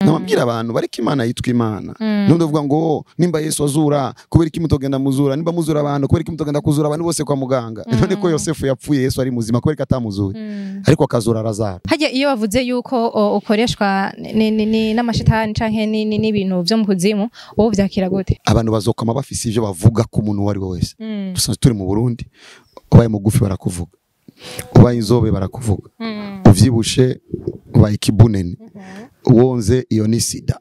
Namabwira abantu bariko Imana yitwa Imana. None uvuga ngo nimba Yesu azura, kubera iki mutogenda muzura? Nimba muzura abantu, kubera iki mutogenda kuzura abantu bose kwa muganga? None ko Yosefu yapfuye Yesu ari muzima, kubera iki atamuzuye? Ariko akazura Lazaro. Hajya iyo bavuze yuko ukoreshwa n'amashitani canke n'ibintu vyo mu kuzimu, wowe uvyakira gute? Abantu bazokama bafise ivyo bavuga ku muntu uwo ari we wese. Dusanzwe turi mu Burundi, ubaye mugufi barakuvuga, ubaye inzobe barakuvuga, uvyibushe ubaye ikibunene, wonze iyo ni sida,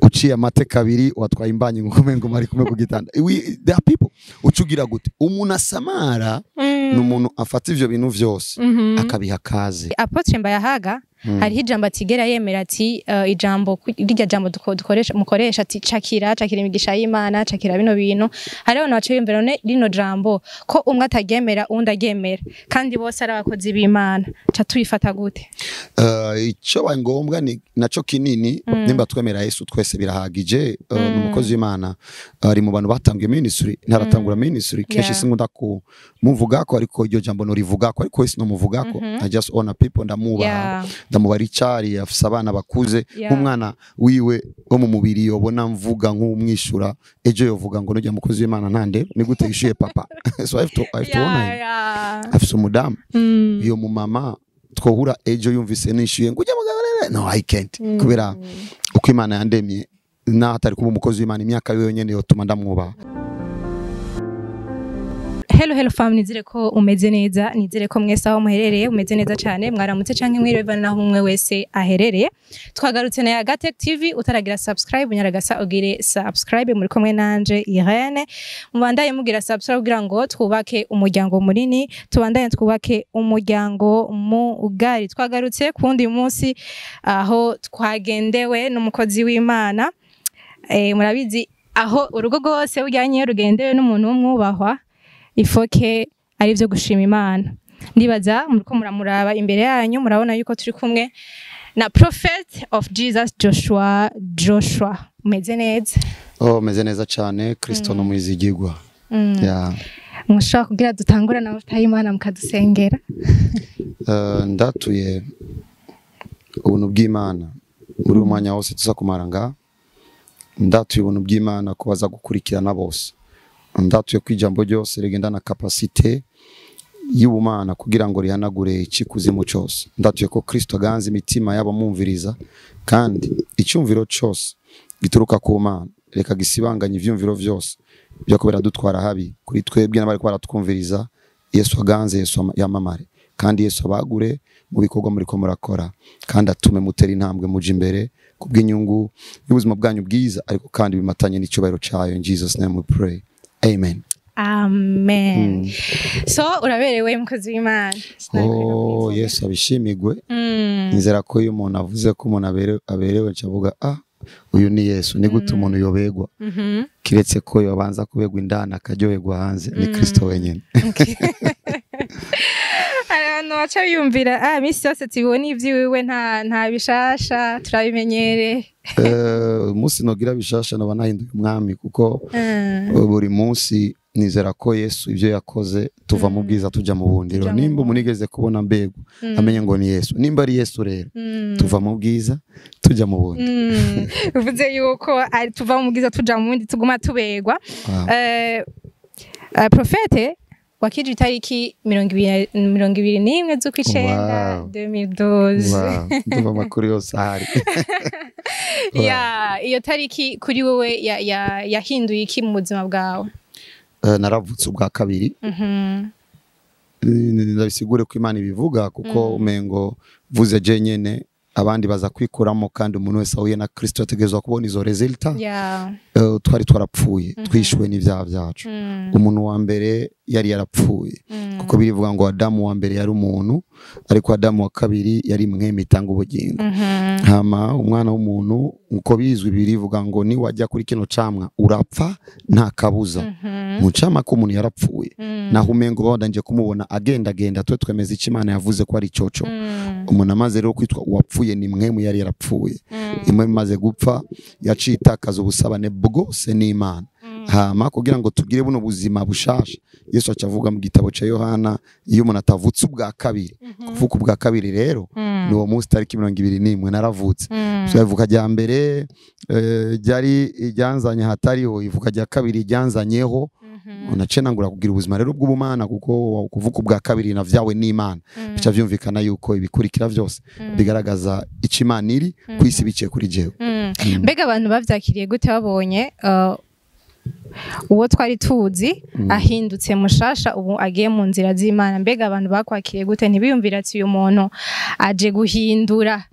uciye amate kabiri watwaye imbanyi ngo umengo mari kumwe ku gitanda. There are people ucugira gute? Umuntu asamara ni umuntu afata ivyo bintu vyose akabiha kaze. Apôtre Mbayahaga hariho ijambo atigera yemera, ati ijambo rirya jambo dukoresha, mukoresha, ati cakira, cakira imigisha y'Imana, cakira bino bintu. Hariho abantu baciye biyumvira, none rino jambo ko umwe ataryemera uwundi aryemera kandi bose ari abakozi b'Imana, ca tuyifata gute? Ico baye ngombwa ni naco kinini, nimba twemera Yesu twese birahagije. Ni umukozi w'Imana, ari mu bantu batangiye ministry, ntaratangura ministry kenshi. Sinkunda kumuvugako, ariko iryo jambo norivugako, ariko wese nomuvugako. I just honor people, ndamubaha, ndamubara icari, afise abana bakuze. Nk'umwana wiwe wo mu mubiri yobona mvuga nk'umwishura, ejo yovuga ngo nujya mukozi w'Imana ntande ni gute yishuye papa? So I have to honor him. Afise umudamu, iyo mumama twohura ejo yumvise nishyuye ngo ujya mugabo, no, I can't, kubera uko Imana yandemye, naho atari kuba umukozi w'Imana, imyaka yiwe yonyene yotuma ndamwubaha. Hello, hello fam, nizere ko umeze neza, nizere ko mwese aho muherereye umeze neza cyane. Mwaramutse canke mwiriwe bana naho umwe wese aherereye. Twagarutse na Yagatech TV. Utaragira subscribe, unyaragasa ugire subscribe. Muri kumwe nanje Irene. Mubandaye mugira subscribe kugira ngo twubake umuryango munini, tubandaye twubake umuryango mugari. Twagarutse kundi munsi aho twagendewe n'umukozi w'Imana. Murabizi aho urugo rwose bujyanye rugendewe n'umuntu w'umwubahwa, ifoke ari byo gushima Imana. Ndibaza muriko muramuraba imbere yanyu, murabona yuko turi kumwe na Prophet of Jesus Joshua. Joshua, umeze neza? Oh, meze neza cyane, Kristo no mwizigirwa. Yeah. Mushobora kugira dutangura n'amavuta y'Imana mukadusengera? Ndatuye ubuntu bw'Imana muri uyu mwanya wose tuza kumara nga. Ndatuye ubuntu bw'Imana ko baza gukurikirana bose. Ndatuye ko ijambo ryose rigenda na capacité y'ubumana kugira ngo rihanagure ikikuzimu cyose. Ndatuye ko Kristo aganza imitima y'abamwumviriza, kandi icyumviro cyose gituruka ku Mana reka gisibanganye ivyumviro vyose byo kubera dutwara habi kuri twebwe n'abari baratwumviriza. Yesu aganze, Yesu yamamare, kandi Yesu abagure mu bikorwa muriko murakora, kandi atume mutera intambwe muje imbere kubw'inyungu y'ubuzima bwanyu bwiza, ariko kandi bimatanye n'icyubahiro cayo. In Jesus name we pray, amen. Amen. So uraberewe, mukozi w'Imana. Oh, Yesu abishimigwe. Nizera ko iyo umuntu avuze ko umuntu aberewe, ncavuga: "Ah, uyu ni Yesu." Ni gute umuntu yobegwa kiretse ko yobanza kubegwa indani akaryoherwa hanze? Ni Kristo wenyine. Abantu baca biyumvira, ah, misi yose tubona ivy'iwiwe, nta bishasha, turabimenyere. Umunsi nogira bishasha noba nahinduye umwami, kuko buri munsi nizera ko Yesu ibyo yakoze, tuva mu bwiza tujya mu bundi. Rero Tuja mu nimba umuntu yigeze kubona mbego, amenye ngo ni Yesu. Nimba ari Yesu rero, tuva mu bwiza tujya mu bundi. Bivuze yuko ari tuva mu bwiza tuja mu bundi, tuguma tubegwa. Prophète wakije itariki 21 z'ukwicenda 2012. Wow, ndumva amakuru yose ahari. Ya, iyo tariki kuri wowe yahinduye iki mu buzima bwawe? Naravutse ubwa kabiri. Ndabisigure ko Imana ibivuga, kuko umengo vuze je nyene, abandi baza kwikuramo, kandi umuntu wese ahuye na Kristo ategerezwa kubona izo résultats. Twari twarapfuye, twishwe n'ivyaha byacu. Umuntu wa mbere yari yarapfuye, kuko birivuga ngo Adamu wa mbere yari umuntu, ariko Adamu wa kabiri yari mweme itanga ubugingo. Hama umwana w'umuntu, uko bizwi, birivuga ngo niwajya kuri kino camwa urapfa nta kabuza. Mu cama ko umuntu yarapfuye, naho umengo babandanje kumubona agenda agenda, twe twemeza icyo Imana yavuze ko ari coco. Umuntu amaze rero kwitwa uwapfuye, ni mwemu yari yarapfuye. Imwe imaze gupfa yaciye itakaza ubusabane bwose n'Imana. Hama kugira ngo tugire buno buzima bushasha, Yesu acavuga mu gitabo ca Yohana, iyo umuntu atavutse ubwa kabiri, kuvuka ubwa kabiri rero ni uwo munsi tariki 21 naravutse. So ivuka rya mbere ryari ryanzanye hatariho, ivuka rya kabiri ryanzanyeho. Naciye nangura kugira ubuzima rero bw'ubumana, kuko kuvuka ubwa kabiri navyawe n'Imana. Bica vyumvikana yuko ibikurikira vyose bigaragaza ico Imana iri kwisi biciye kuri jewe. Mbega abantu bavyakiriye gute babonye uwo twari tuzi ahindutse mushasha, ubu agiye mu nzira z'Imana? Mbega abantu bakwakiriye gute, ntibiyumvira ati uyu muntu aje guhindura?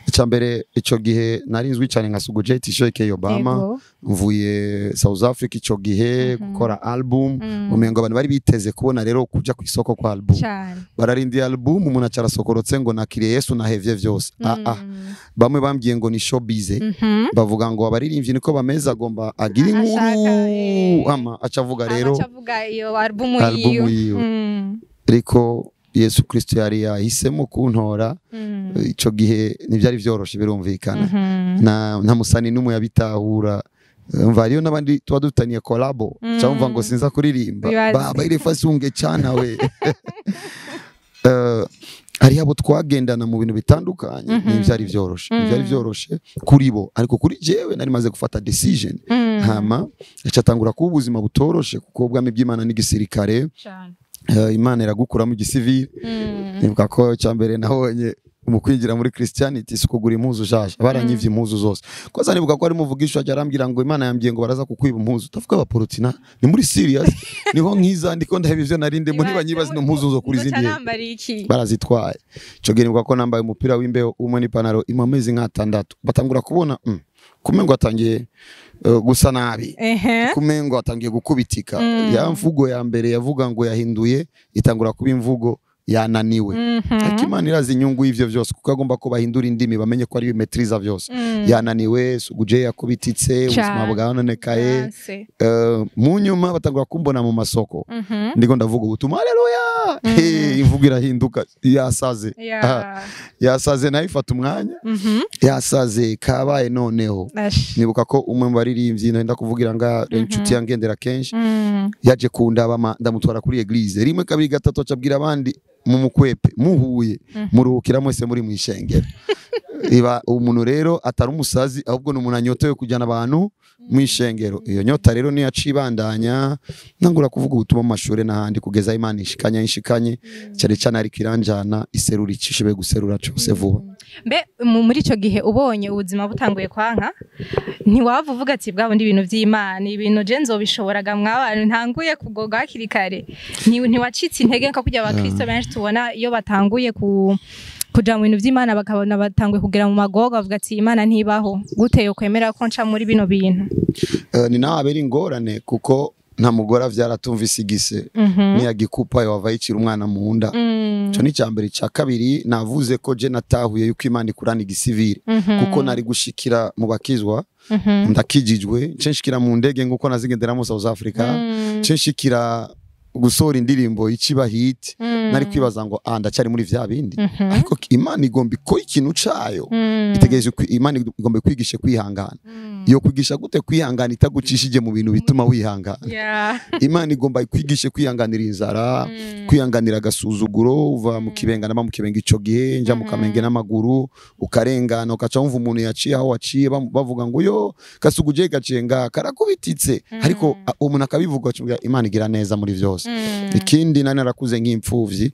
Icya mbere, ico gihe nari nzwi cyane nka Sugu J T-shirt K Obama. Mvuye South Africa ico gihe gukora album, umengo abantu bari biteze kubona rero kuja ku isoko kwa album. Bararindiye album, umuntu acarasokorotse ngo nakiriye Yesu, nahevye vyose. Bamwe bambwiye ngo ni showbiz, bavuga ngo abaririmbyi niko bameze, agomba agira inkuru. Ashaka, ama acavuga rero acavuga iyo album album yiwe. yiwe. Ariko Yesu Kristo yari yahisemo kuntora. Ico gihe ntivyari vyoroshe, birumvikana. Na nta musani n'umwe yabitahura. Umva, hariyo n'abandi tuba dufitaniye collabo, cyangwa ngo sinza kuririmba. Bibaze. Baba ile fasi ungechana we. Hariho abo twagendana mu bintu bitandukanye, ntivyari vyoroshe, ntivyari vyoroshe kuri bo, ariko kuri jewe nari maze gufata decision. Hama icatangura kuba ubuzima butoroshe, kuko ubwami bw'Imana n'igisirikare. Imana iragukuramo igisivili. Nibuka ko icya mbere nabonye mu kwinjira muri Christianity si ukugura impuzu nshasha, baranyivye impuzu zose. Koza nibuka ko ari muvugisha arambwira ngo Imana yambwiye ngo baraza kukwiba impuzu. Ndavuga abaporoti ni muri serious, niho nkiza ndiko ndaheba ivyo narinde muri banyiba zino mpuzu zo kuri zindi. Nambara iki? Barazitwaye. Ico gihe nibuka ko nambaye umupira w'imbeho umwe n'ipantaro imwe amezi nk'atandatu, batangura kubona kumengo atangiye gusa nabi, kumengo atangiye gukubitika. Ya mvugo ya mbere yavuga ngo yahinduye itangura kuba imvugo yananiwe. Ariko Imana irazi inyungu y'ivyo vyose, kuko agomba ko bahindura indimi, bamenye ko ari maîtriza vyose. Yananiwe, Suguje yakubititse, ubuzima bwanonekaye. Yanse. Mu nyuma batangura kumbona mu masoko ndiko ndavuga ubutumwa, haleluya. Hey, imvugo irahinduka, yasaze. Ah, yasaze nayo ifata umwanya. Yasaze kabaye noneho. Ash. Nibuka ko umwe mu baririmbyi nenda kuvugira nga inshuti yangendera kenshi yaje kundaba, ndamutwara kuri église rimwe, kabiri, gatatu, acabwira abandi mu mukwepe muhuye muruhukira mwese muri mwishengero. Iba umuntu rero atari umusazi, ahubwo ni umuntu anyotewe kujyana abantu mwishengero. Iyo nyota rero niyo yacibandanya, nangura kuvuga ubutumwa mu mashuri n'ahandi, kugeza Imana ishikanye ishikanye cyane cyane, ariko iranjana iserura icishibe guserura cyose vuba. Mbe muri ico gihe ubonye ubuzima butanguye kwanka, ntiwava uvuga ati bwa bundi ibintu vy'Imana, ibintu je nzobishoboraga mwabantu, ntanguye kugoga hakiri kare? Ntiwacitse intege nka kurya abakristo benshi tubona iyo batanguye kuja mu bintu vy'Imana bakabona batanguye kugera mu magogo, bavuga ati Imana ntibaho, gute yo kwemera ko nca muri bino bintu? Ni nawe abera ingorane, kuko nta mugore avyara atumvise igise, niyagikupa yova yicira umwana mu nda. Ico ni icya mbere. Icya kabiri, navuze ko je natahuye yuko Imana ikurana igisivile, kuko nari gushikira mu bakizwa, ndakijijwe, nce nshikira mu ndege nguko nazigenderamo South Africa, nce nshikira gusohora indirimbo ikiba hit, nari kwibaza ngo ah, ndacyari muri vya bindi. Ariko Imana igomba ikora ikintu cayo, itegereje Imana igomba kwigisha kwihangana. Iyo kwigisha gute kwihangana itagucishije mu bintu bituma wihangana? Imana igomba ikwigishe kwihanganira inzara, kwihanganira agasuzuguro. Uva mu Kibenga, naba mu Kibenga ico gihe, nja mu Kamenge n'amaguru, ukarengana ukaca wumva umuntu yaciye aho waciye, bavuga ngo yo Kasuguje gaciye ngaha karakubititse. Ariko umuntu akabivuga, acumvira Imana igira neza muri vyose. Ikindi, nari narakuze nk'imfuvyi.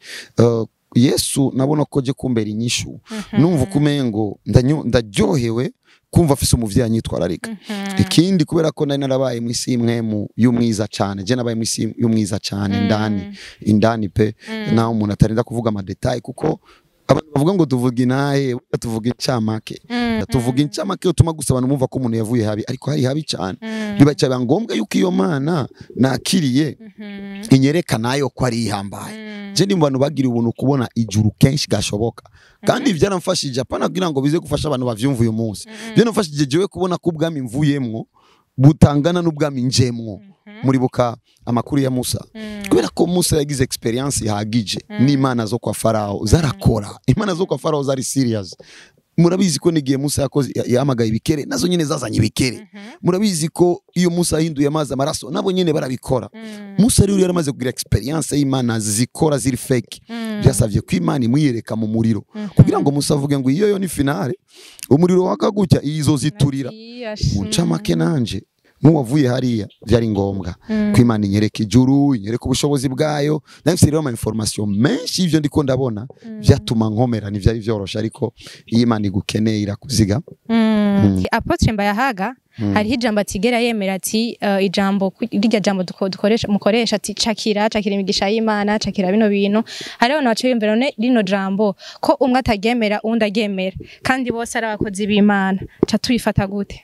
Yesu nabona ko je kumbera inyishu, numva ukumengo ndaryohewe kumva afise umuvyeyi anyitwararika. Ikindi, kubera ko nari narabaye mu isi imwe y'umwiza cane, je nabaye mu isi y'umwiza cane indani indani pe, naho umuntu atarinda kuvuga ama détails, kuko abantu bavuga ngo tuvuga inahe, tuvuga incamake, tuvuga incamake utuma gusa abantu bumva ko umuntu yavuye habi, ariko hari habi cane. Biba cyaba ngombwa yuko iyo Mana nakiriye inyereka nayo ko ari ihambaye. Je ndi mu bantu bagira ubuntu kubona ijuru kenshi gashoboka, kandi byaramfashije, apana kugira ngo bize gufasha abantu bavyumva uyu munsi, byaramfashije jewe kubona ko ubwami mvuyemwo butangana n'ubwami njemwo. Muribuka amakuru ya Musa, kubera ko Musa yagize experience ihagije n'imana zo kwa Farao zarakora, imana zo kwa Farao zari serious. Murabizi ko n'igihe Musa yakoze yahamagaye ibikere, nazo nyene zazanye ibikere. Murabizi ko iyo Musa yahinduye amazi amaraso, nabo nyene barabikora. Musa rero yaramaze kugira experience y'Imana zikora ziri fake. Byasavye ko Imana imwiyereka mu muriro kugira ngo Musa avuge ngo iyo yo ni finale, umuriro waka gutya izo ziturira. Mu ncamake nanje nk'uwavuye hariya byari ngombwa ko Imana inyereka ijuru, inyereka ubushobozi bwayo. Nahise rero ama information menshi y'ivyo ndiko ndabona byatuma nkomera, ntivyari vyoroshe, ariko iyo Imana igukeneye irakuziga. Apôtre Mbayahaga hariho ijambo atigera yemera, ati ijambo rirya jambo dukoresha mukoresha, ati cakira, cakira imigisha y'Imana, cakira bino bintu. Hariho abantu baca biyumvira, none rino jambo ko umwe ataryemera uwundi aryemera kandi bose ari abakozi b'Imana, ca tuyifata gute?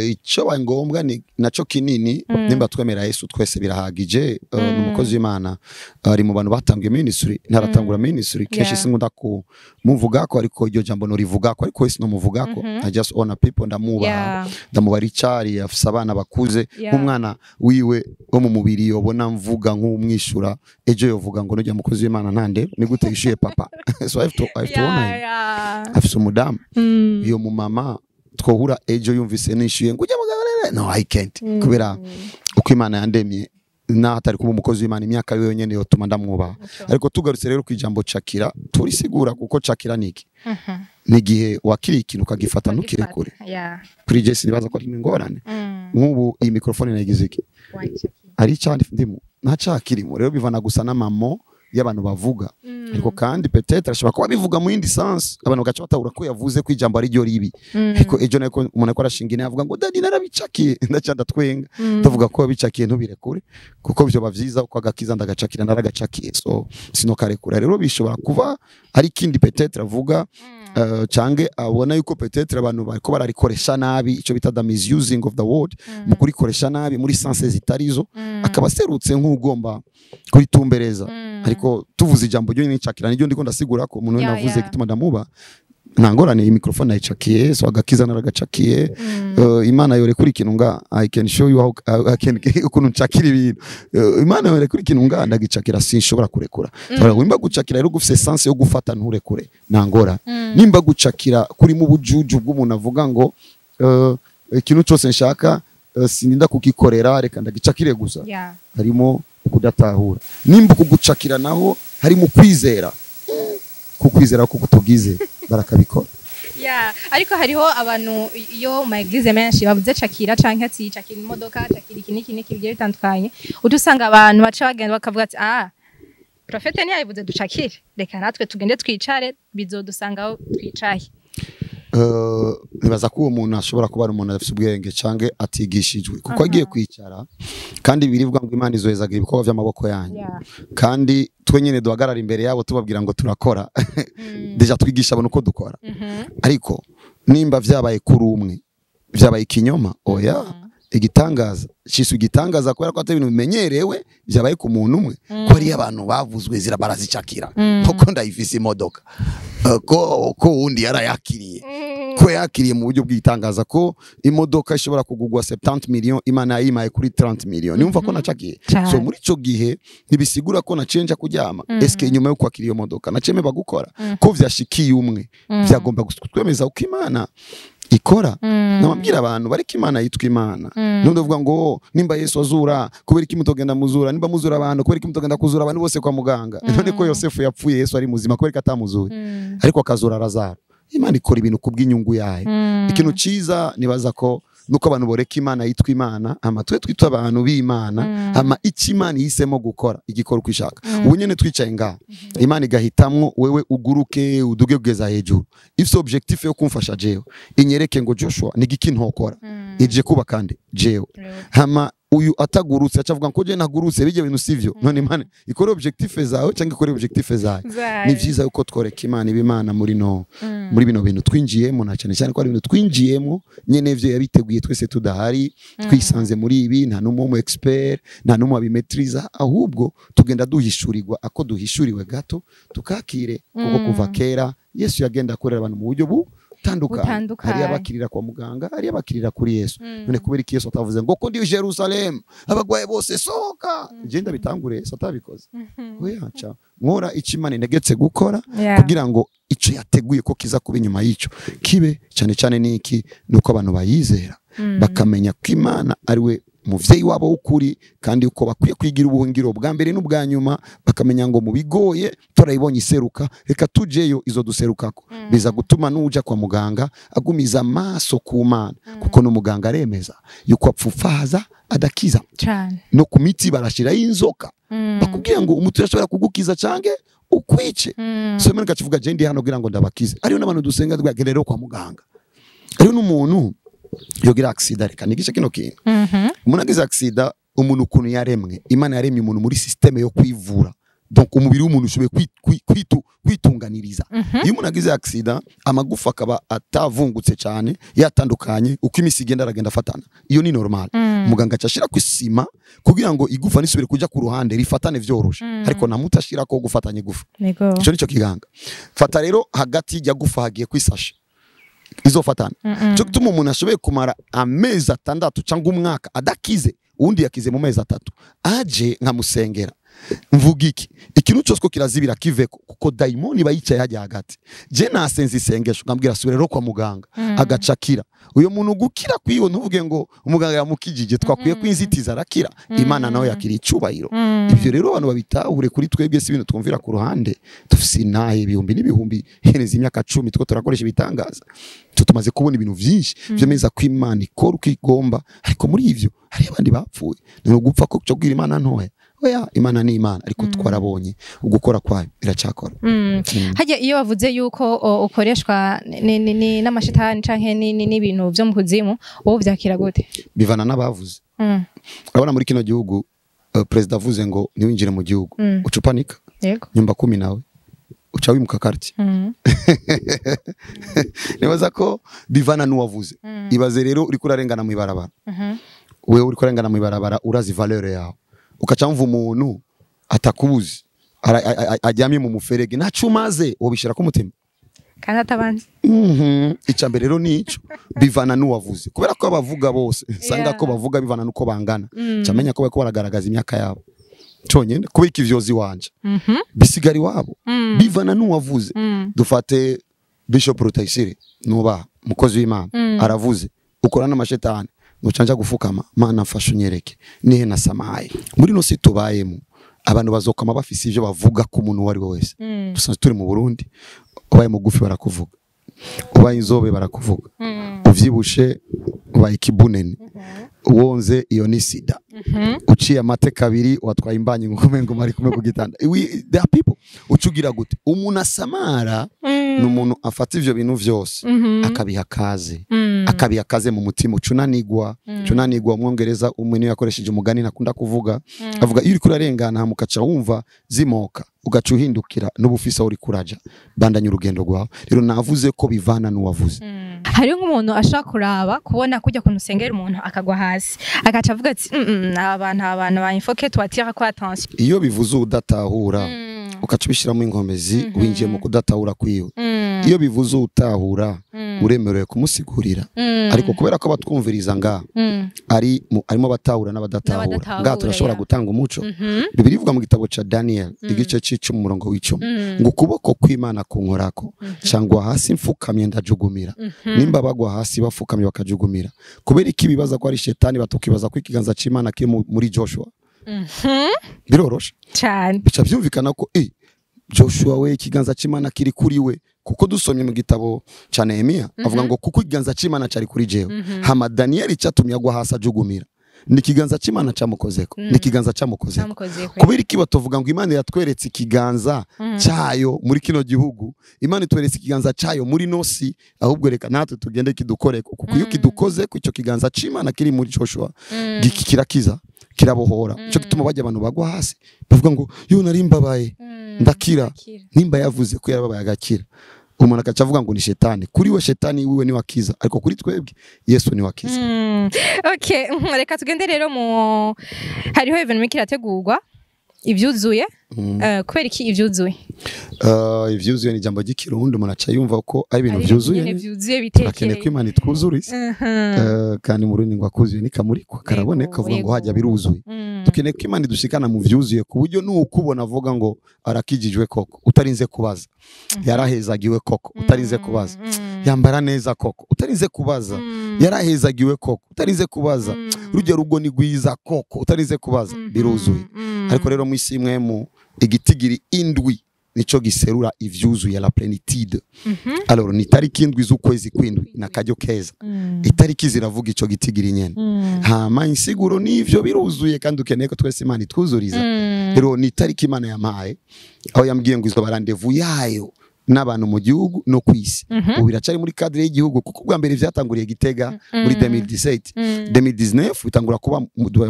Ico ba ngombwa ni naco kinini, nimba twemera Yesu twese birahagije. Ni umukozi w'Imana, ari mu bantu batangiye ministry, ntaratangura ministry kenshi. Sinkunda kumuvugako, ariko iryo jambo norivugako, ariko wese nomuvugako. I just honor people, ndamubaha. Ndamubaha icari, afise abana bakuze. Nk'umwana wiwe wo mu mubiri yobona mvuga nk'umwishura, ejo yovuga ngo nujya mukozi w'Imana ntande ni gute yishuye papa? So I have to honor him. Afise umudamu. Iyo mumama twohura ejo yumvise nishyuye ngo ujya mugabo, no, I can't, kubera uko Imana yandemye, naho atari kuba umukozi w'Imana, imyaka yiwe yonyene yotuma ndamwubaha. Ariko tugarutse rero ku ijambo cakira, turisigura kuko cakira niki? Ni igihe wakiriye ikintu ukagifata ntukirekure. Kuri Jesse nibaza ko ari ingorane. Nk'ubu iyi microphone nayigize iki? Ari icyandi ndimo nta cakirimo. Rero bivana gusa n'amamo y'abantu bavuga. Ariko kandi peut-être ashobora kuba bivuga mu yindi sens, abantu bagaca batahura ko yavuze ko ijambo ari ryo ribi. Ariko ejo nako umuntu ariko arashinga ine avuga ngo daddy narabicakiye, ndaca ndatwenga, ndavuga ko wabicakiye ntubirekure, kuko vyoba vyiza uko agakiza ndagacakira, naragacakiye, so sinokarekura. Rero bishobora kuba ari ikindi peut-être avuga, canke abona yuko peut-être abantu bariko bararikoresha nabi, ico bita the misusing of the word, mu kurikoresha nabi muri sens zitarizo, akaba aserutse nk'ugomba kuritumbereza. Ariko tuvuze ijambo ryo nicakira niryo ndiko ndasigura ko umuntu navuze gituma ndamuba nta ngorane. Iyi microphone nayicakiye, so agakiza naragacakiye. Imana yore kuri ikintu nga I can show you how I can ukuntu ncakira ibintu. Imana yore kuri ikintu nga ndagicakira, sinshobora kurekura. Mm. Nimba gucakira rero gufise sense yo gufata nturekure, nta ngorane. Nimba gucakira kuri mu bujuju bw'umuntu avuga ngo ikintu cyose nshaka, sininda kukikorera, reka ndagicakire gusa, harimo ukudatahura. Nimba kugucakira naho harimo kwizera, kukwizera kuko tugize barakabikora. Yeah, ariko hariho abantu iyo mu église menshi bavuze cakira canke ati cakira imodoka, cakira iki n'iki n'iki bigiye bitandukanye, uca usanga abantu baca bagenda bakavuga ati ah, prophète ntiyabivuze ducakire, reka natwe tugende twicare, bizodusanga aho twicaye. Nibaza ko uwo muntu ashobora kuba ari umuntu adafite ubwenge canke atigishijwe, kuko agiye kwicara kandi biribwa ngo Imana izohezagira ibikorwa vy'amaboko yanyu. Kandi twe nyene duhagarara imbere yabo tubabwira ngo turakora, déjà twigisha abantu uko dukora. Ariko nimba vyabaye kuri umwe, vyabaye ikinyoma? Oya. Igitangaza ciswe igitangaza kubera ko atari ibintu bimenyerewe vyabaye ku muntu umwe, ko hariyo abantu bavuzwe zira barazicakira, kuko ndayifise imodoka. Ko wundi yarayakiriye, ko yakiriye mu buryo bw'itangaza, ko imodoka ishobora kugugwa 70 million, Imana yayimaye kuri 30 million, niumva ko nacakiye. Cane. So muri ico gihe ntibisigura ko nacenja kuryama. Eske inyuma yo kwakira iyo modoka naceme bagukora ko vyashikiye umwe, vyagomba kutwemeza uko Imana ikora? Namabwira abantu bariko Imana yitwa Imana. None uvuga ngo nimba Yesu azura, kubera iki mutogenda muzura? Nimba muzura abantu, kubera iki mutogenda kuzura abantu bose kwa muganga? None ko Yosefu yapfuye Yesu ari muzima, kubera ko atamuzuye, ariko akazura Lazaro? Imana ikora ibintu kubw'inyungu yayo. Ikintu ciza nibaza ko nuko abantu boreka Imana yitwa Imana, ama twe twitwa abantu b'Imana, ama icyo Imana ihisemo gukora igikora uko ishaka. Ubu nyene twicaye ngaha, Imana igahitamwo wewe uguruke uduge kugeza hejuru, ifise objectif yo kumfasha jewe, inyereke ngo Joshua ni giki ntokora, ije kuba kandi jewe. Hama uyu atagurutse acavuga ngo je ntagurutse, bijye bintu sivyo. None Imana ikore objectif zawe cyangwa ikore objectif zawe? Ni vyiza yuko tworeka Imana iba Imana muri no muri bino bintu twinjiyemo, na cyane cyane ko ari ibintu twinjiyemo nyene vyo yabiteguye twese tudahari, twisanze muri ibi, nta n'umwe mu expert, nta n'umwe abimetriza, ahubwo tugenda duhishurirwa, ako duhishuriwe gato tukakire, kuko kuva kera Yesu yagenda akorera abantu mu buryo bu butandukanye. Hari abakirira kwa muganga, hari abakirira kuri Yesu. None kubera iki Yesu atavuze ngo ko ndi Jerusalem abagwaye bose sohoka, je ndabitangure Yesu atabikoze. Oya cha nkora icyo Imana integetse gukora kugira ngo ico yateguye ko kiza kuba inyuma y'ico kibe. Cyane cyane niki nuko abantu bayizera bakamenya ko Imana ari we muvyeyi wabo w'ukuri, kandi uko bakwiye kwigira ubuhungiro bwa mbere n'ubwa nyuma, bakamenya ngo mu bigoye turayibonye iseruka, reka tujeyo izo duserukako. Biza gutuma nuja kwa muganga agumiza amaso ku Mana, kuko n'umuganga aremeza yuko apfufaza adakiza cyane. No ku miti barashiraho inzoka, bakubwira ngo umuti urashobora kugukiza canke ukwice. So Imana ikacivuga je ndi hano kugira ngo ndabakize. Ariyo n'abantu dusenga twagenda rero kwa muganga, ariyo n'umuntu yogira accident. Reka nigishe kino kintu. Umuntu agize accident, umuntu ukuntu yaremwe, Imana yaremye umuntu muri système yo kwivura. Donc umubiri w'umuntu ushoboye kwitunganiriza. Iyo umuntu agize accident, amagufa akaba atavungutse cyane, yatandukanye, uko imisi igenda aragenda afatana, iyo ni normal. Muganga acashira ku isima kugira ngo igufa nisubire kuja ku ruhande rifatane vyoroshe, ariko namutashira ko gufatanya igufa. Ico nico kiganga. Fata rero hagati y'ijya gufa hagiye kwisashe izofatana. Cyo gituma umuntu ashoboye kumara amezi 6 cyangwa umwaka adakize, undi yakize mu mezi 3, aje nkamusengera mvuga iki ikintu cyose ko kirazibira kiveko, kuko daimoni bayicaye hajya hagati. Je nasenze isengesho nkambwira subira rero kwa muganga, agacakira uyo muntu gukira kwiyo. Ntuvuge ngo umuganga yamukijije, twakwiye kwinzitiza arakira. Imana nawe yakira icubahiro. Ivyo rero abantu babitahure kuri twebwe si ibintu twumvira ku ruhande. Dufise inahe ibihumbi n'ibihumbi heneze imyaka 10 two turakoresha ibitangaza, tumaze kubona ibintu vyinshi vyemeza ko Imana ikora uko igomba, ariko muri ivyo hari abandi bapfuye. Ni ugupfa ko cyo kugira Imana ntoya. Oya, Imana ni Imana, ariko twarabonye ugukora kwayo iracakora. Hajya iyo bavuze yuko ukoreshwa n'amashitani canke n'ibintu vyo mu kuzimu, wowe vyakira gute? Bivana n'abavuze. Urabona muri kino gihugu president avuze ngo niwinjire mu gihugu, ucupanika. Yego. Nyumba 10 nawe uca wimuka quartier. Nibaza ko bivana n'uwavuze. Ibaze rero uriko urarengana mu ibarabara. Wewe uriko urarengana mu ibarabara urazi valeur yawe, ukaca mva umuntu atakubuzi ajyamye mu muferege ntaco umaze, wobishira ku mutima kandi atabanze. Ica mbere rero nico bivana n'uwavuze, kubera ko abavuga bose sanga ko bavuga bivana nuko bangana. Camenya ko bariko baragaragaza imyaka yabo conyene, kubera ikivyozi wanje bisigari wabo bivana n'uwavuze. Dufate Bishop Rutayisire, nuba mukozi w'Imana, aravuze ukora n'amashetani ngucanja gufukama, Mana mfasha unyereke nihe nasamaye. Muri no si tubayemo abantu bazokama bafise ivyo bavuga ku muntu wari wese. Dusanzwe turi mu Burundi, ubaye mugufi barakuvuga, ubaye inzobe barakuvuga, uvyibushe ubaye ikibunene, wonze iyo ni sida, uciye amate kabiri watwaye imbanyi ngo ngo mari kumwe ku gitanda. There are people ucugira gute umuntu asamara ni umuntu afata ivyo bintu vyose akabiha kaze, akabiha kaze mu mutima. Ucunanigwa ucunanigwa. Umwongereza umwe niwe yakoresheje umugani nakunda kuvuga, avuga iyo uriko urarengana mukaca wumva zimoka ugaca uhindukira n'ubufisa uri kuraja, bandanya urugendo rwawe. Rero navuze ko bivana n'uwavuze. Hari nk'umuntu ashaka kuraba kubona kujya kunusengera umuntu akagwa hasi agaca avuga ati abantu bayinfoke twatira ko attention. Iyo bivuze udatahura ukaca ubishiramo inkomezi, winjiye mu kudatahura kwiwe. Iyo bivuze utahura uremerewe kumusigurira, ariko kubera ko batwumviriza nga ari arimo batahura n'abadatahura, nga turashobora gutanga umuco. Bibiliya ivuga mu gitabo ca Daniel igice c'icumi umurongo w'icumi ngo ukuboko kw'Imana kunkorako cyangwa hasi mfukamye ndajugumira. Nimba bagwa hasi bafukamye bakajugumira, kubera iki bibaza ko ari shetani, batukibaza ko ikiganza c'Imana kiri muri Joshua. Biroroshe cyane, bica byumvikana ko Joshua we ikiganza c'Imana kiri kuri we, kuko dusomye mu gitabo ca Nehemia avuga ngo kuko ikiganza c'Imana cari kuri jewe. Hama Daniel icatumye agwa hasi ajugumira ni ikiganza c'Imana camukozeko, ni ikiganza camukozeko. Kubera iki batovuga ngo Imana yatweretse ikiganza cyayo muri kino gihugu, Imana itweretse ikiganza cyayo muri nosi, ahubwo reka natwe tugende kidukoreko, kuko iyo kidukoze ku ico kiganza c'Imana kiri muri Joshua kirakiza, kirabohora. Ico gituma bajya abantu bagwa hasi bavuga ngo yo nari mbabaye ndakira. Nimba yavuze ko yarababaye agakira, umuntu akaca avuga ngo ni shetani. Kuri we shetani wiwe ni wakiza, ariko kuri twebwe Yesu ni wakiza. Okay, reka tugende rero mu hariho evenement kirategurwa Ivyuzuye. Kubera iki ivyuzuye? Ivyuzuye ni ijambo ry'ikirundi, umuntu aca yumva ko ari ibintu vyuzuye. Nyene vyuzuye turakeneye ko bitekeye. Imana itwuzuriza. Kandi mu Rundi ngo akuzuye nikamurikwa karaboneka, avuga ngo hajya biruzuye. Dukeneye ko Imana idushikana mu vyuzuye, ku buryo n'ukubona avuga ngo arakijijwe koko utarinze kubaza, yarahezagiwe koko utarinze kubaza, yambara neza koko utarinze kubaza, yarahezagiwe koko utarinze kubaza, rujya rugo ni rwiza koko utarinze kubaza, biruzuye. Ariko rero mu isi imwe mu igitigiri 7 nico giserura ivyuzuye, la plénitude. Alors ni tariki 7 z'ukwezi kw'indwi na karyo keza. Itariki ziravuga ico gitigiri nyene. Hama insiguro n'ivyo biruzuye, kandi ukeneye ko twese Imana itwuzuriza. Rero ni itariki Imana yampaye, aho yambwiye ngo izoba rendez-vous yayo n'abantu mu gihugu no kwisi. Ubu biracari muri cadre y'igihugu, kuko bwa mbere vyatanguriye Gitega muri 2017, 2019 bitangura kuba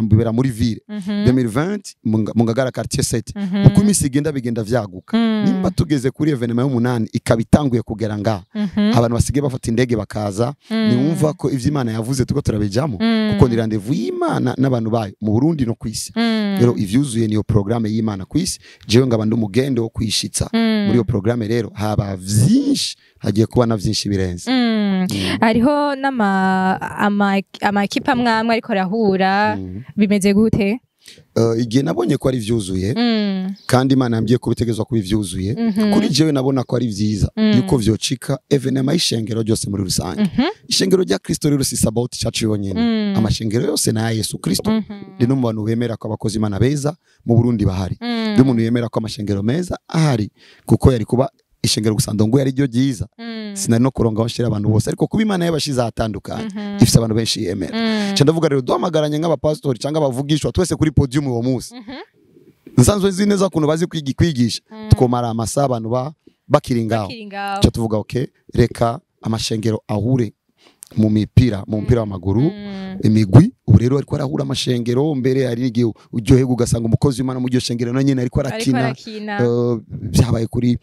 bibera muri ville, 2020 mu Ngagara quartier 7. Uko iminsi igenda bigenda vyaguka. Nimba tugeze kuri événement y'umunani, ikaba itanguye kugera ngaha, abantu basigaye bafata indege bakaza, niwumva ko ivyo Imana yavuze tuko turabijamo, kuko ni rendez-vous y'Imana n'abantu bayo mu Burundi no kwisi. Rero ivyuzuye niyo programme y'Imana kwisi, jewe ngaba ndi umugende wo kwishitsa muri iyo programme. Rero haba vyinshi, hagiye kuba na vyinshi birenze. Hariho n'ama ama ekipa amwe amwe ariko arahura, bimeze gute? Igihe nabonye ko ari vyuzuye, kandi Imana yambwiye ko bitegezwa kuba ivyuzuye, kuri jewe nabona ko ari vyiza yuko vyocika événement y'ishengero ryose muri rusange. Ishengero rya Kristo rero si Sabaoth Church yonyene, amashengero yose na Yesu Kristo. Ndi no mu bantu bemera ko abakozi Imana beza mu Burundi bahari, ndi umuntu yemera ko amashengero meza ahari, kuko yari kuba ishengero gusa ndongo yari ryo ryiza, sinari no kuronga aho nshira abantu bose. Ariko kuba Imana yabashize ahatandukanye, ifise abantu benshi yemera. Nca ndavuga rero, duhamagaranye nk'abapasitori cyangwa abavugishwa twese kuri podium uwo munsi, nsanzwe nzi neza ukuntu bazi kwigisha, twomara amasaha abantu bakiri ngaho. Bakiri ngaho. Nca tuvuga okay, reka amashengero ahure mu mupira w'amaguru, imigwi. Ubu rero ariko arahura amashengero. Mbere hari n'igihe uryoherwa ugasanga umukozi w'Imana mu iryo shengero na nyene ariko ariko arakina. Arakina. Byabaye kuri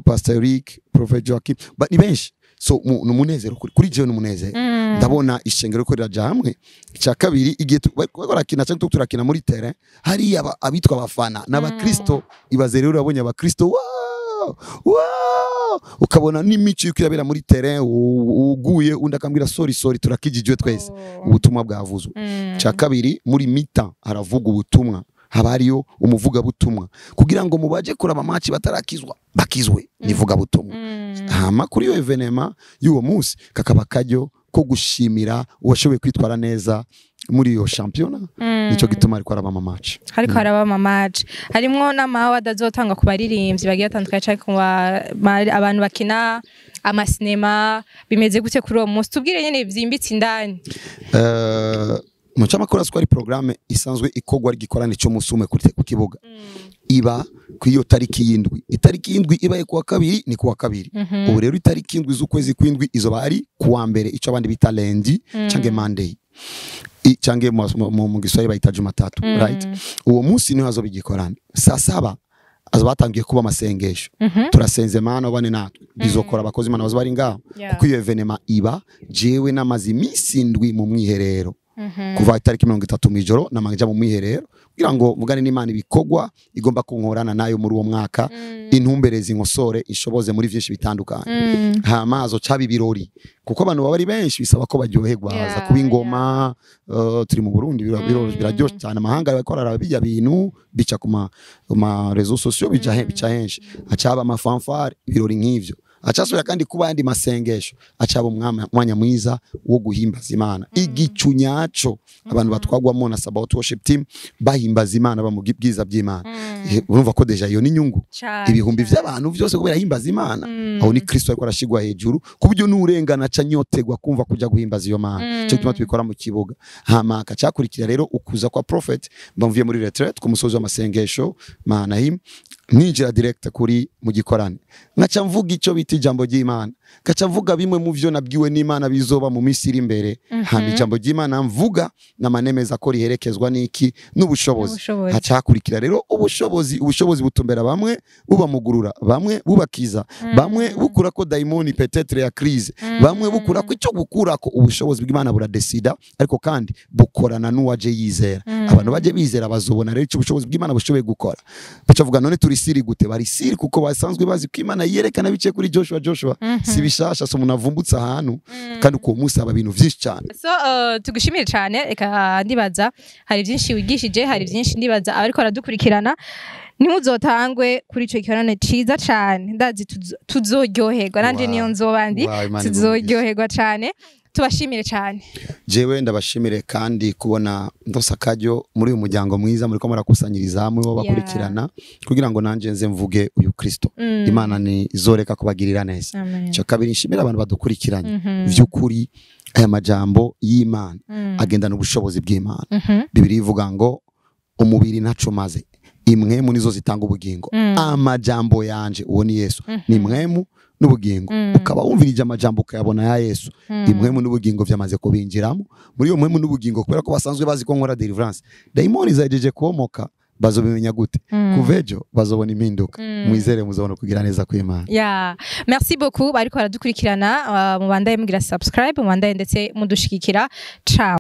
Pastor Eric, Prophet Joachim, ni benshi. So ni umunezero kuri jewe, ni umunezero. Ndabona ishengero ko riraja hamwe. Icya kabiri, igihe bariko barakina cyangwa turiko turakina muri terrain, hariya abitwa abafana n'abakristo. Ibaze rero urabonye abakristo, wow wow, ukabona n'imico yuko irabera muri terrain, uguye undi akambwira sorry sorry, turakijijwe twese. Ubutumwa bwavuzwe. Cya kabiri, muri mi-temps haravuga ubutumwa, haba hariyo umuvugabutumwa kugira ngo mubaje kuraba match batarakizwa bakizwe nivugabutumwa. Hama kuri iyo événement y'uwo munsi kakaba kajyo ko gushimira uwashoboye kwitwara neza muri iyo shampiyona. Nico gituma ariko araba ama match. Hariko haraba ama match, harimwo n'ama award azotangwa ku baririmbyi bagiye batandukanye canke ku abantu bakina amasinema. Bimeze gute kuri uwo munsi? Tubwire nyene vyimbitse indani. Mu camakuru ko ari programme isanzwe ikorwa gikorane cyo musi umwe ku kibuga, iba ku iyo tariki y'indwi. Itariki y'indwi ibaye kuwa kabiri, ni kuwa kabiri. Ubu rero itariki 7 z'ukwezi kw'indwi izoba ari kuwa mbere, ico abandi bita lundi canke Monday, canke mu Giswahili bayita Jumatatu, right? Uwo munsi niho hazoba igikorane. Saa 7 azoba hatangiye kuba amasengesho, turasenze Mana bane natwe, bizokora abakozi Imana bazoba bari ngaho. Kuko iyo événement iba jewe namaze iminsi 7 mu mwiherero, kuva itariki 30 mw'ijoro namanja mu mwiherero kugira ngo mvugane n'Imana ibikorwa igomba kunkorana nayo muri uwo mwaka, intumberezi, inkosore, ishoboze muri vyinshi bitandukanye. Hama hazoca ibirori, kuko abantu baba ari benshi, bisaba ko baryoherwa, haza kuba ingoma. Turi mu Burundi, biraryoshe cyane. Amahanga bariko bararaba bijya bintu bica ku ma réseaux sociaux, bica henshi. Haca haba amafanfare, ibirori nk'ivyo, acasubira kandi kuba yandi masengesho, acaba umwanya mwiza wo guhimbaza Imana, igicu nyaco abantu batwagwamo na Sabaoth Worship Team bahimbaza Imana bamuga ibwiza by'Imana. Urumva ko déjà iyo ni inyungu, ibihumbi by'abantu byose kubera himbaza Imana. Aho ni Kristo ariko arashigwa hejuru, ku buryo n'urengana aca nyotegwa kumva kuja guhimbaza iyo Mana. Cyo gituma tubikora mu kibuga. Hama akacakurikira rero ukuza kwa prophet. Mba muri retraite ku musozi w'amasengesho Manahim, ninjira direct kuri mu gikorane, nkaca mvuga ico bita ijambo ry'Imana. Gaca mvuga bimwe mu vyo nabwiwe n'Imana bizoba mu minsi iri imbere. Hama ijambo ry'Imana mvuga namanemeza ko riherekezwa n'iki? N'ubushobozi. N'ubushobozi. Haca hakurikira rero ubushobozi. Ubushobozi butumbera bamwe, bubamugurura bamwe, bubakiza bamwe, bukura ko daimoni peut-être ya crise bamwe, bukura ko icyo gukura ko. Ubushobozi bw'Imana buradesida, ariko kandi bukorana n'uwaje yizera. Abantu baje bizera bazobona rero icyo ubushobozi bw'Imana bushoboye gukora. Baca bavuga: "None turi sûr gute?" Bari sûr kuko basanzwe bazi ko Imana yerekana biciye kuri Joshua. Joshua si bishasha, si umuntu avumbutse ahantu, kandi uwo munsi haba ibintu vyinshi cyane. So tugushimire cyane. Reka ndibaza hari byinshi wigishije, hari byinshi ndibaza abariko baradukurikirana. Ntimuzotangwe kuri ico gikorane ciza cane. Ndazi tuzoryoherwa nanje. Niyo nzoba ndi. Wow, Imana iguhe. Tuzoryoherwa cane. Tubashimire cane. Jewe ndabashimire kandi kubona ndose akaryo muri uyu muryango mwiza muriko murakusanyiriza hamwe bo bakurikirana kugira ngo nanje nze mvuge uyu Kristo. Imana ni izoreka kubagirira neza. Amen. Icyo kabiri, nshimira abantu badukurikiranye. Vy'ukuri aya majambo y'Imana agendana ubushobozi bw'Imana. Bibiliya ivuga ngo umubiri ntaco maze, impwemu nizo zitanga ubugingo. Amajambo yanje, uwo ni Yesu, ni impwemu n'ubugingo. Ukaba wumvirije amajambo ukayabona ya Yesu, impwemu n'ubugingo vyamaze kubinjiramo. Muri iyo mpwemu n'ubugingo, kubera ko basanzwe bazi ko nkora deliverance, dayimoni zahejeje kubomoka. Bazobimenya gute? Kuva ejo bazobona impinduka. Mwizere, muzobona kugira neza kw'Imana. Yeah. Merci beaucoup bariko baradukurikirana. Mubandaye mugira subscribe, mubandaye ndetse mudushigikira. Ciao.